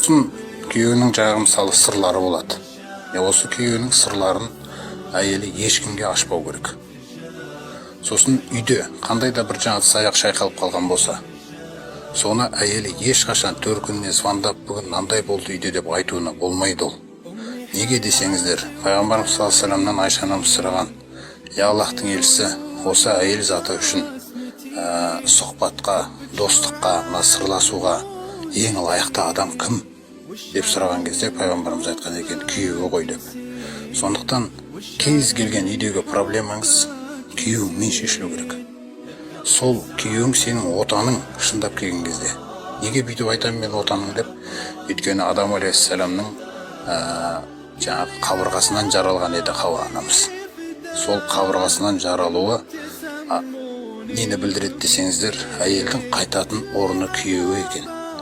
Сосын күйеуінің жаңағы, мысалы, сырлары болады. Осы күйеуінің сырларын әйелі ешкімге ашпау керек. Сосын үйде қандай да бір жаңағы ыдыс-аяқ шайқалып қалған болса, соны әйелі ешқашан төркініне звондап, «Бүгін мынандай болды үйде» деп айтуына болмайды. Ол неге десеңіздер, пайғамбарымыз саллаллаху алейхи вассаламнан Айша анамыз сұраған: «Я, Аллахтың елшісі, осы әйел заты үшін сұхбатқа, достыққа, мына сырласуға ең лайықты адам кім?» деп сұраған кезде, пайғамбарымыз айтқан екен: «Күйеуі ғой», – деп. Сондықтан кез келген үйдегі проблемаңыз күйеуіңмен шешілу керек. Сол күйеуің сенің отаның. Шындап келген кезде, неге бүйтіп айтамын мен отаның деп? Өйткені Адам алейхиссаламның жаңағы қабырғасынан жаралған еді Хауа анамыз. Сол қабырғасынан жаралуы нені білдіреді десеңіздер, әйелдің қайтатын орны күйеуі екен.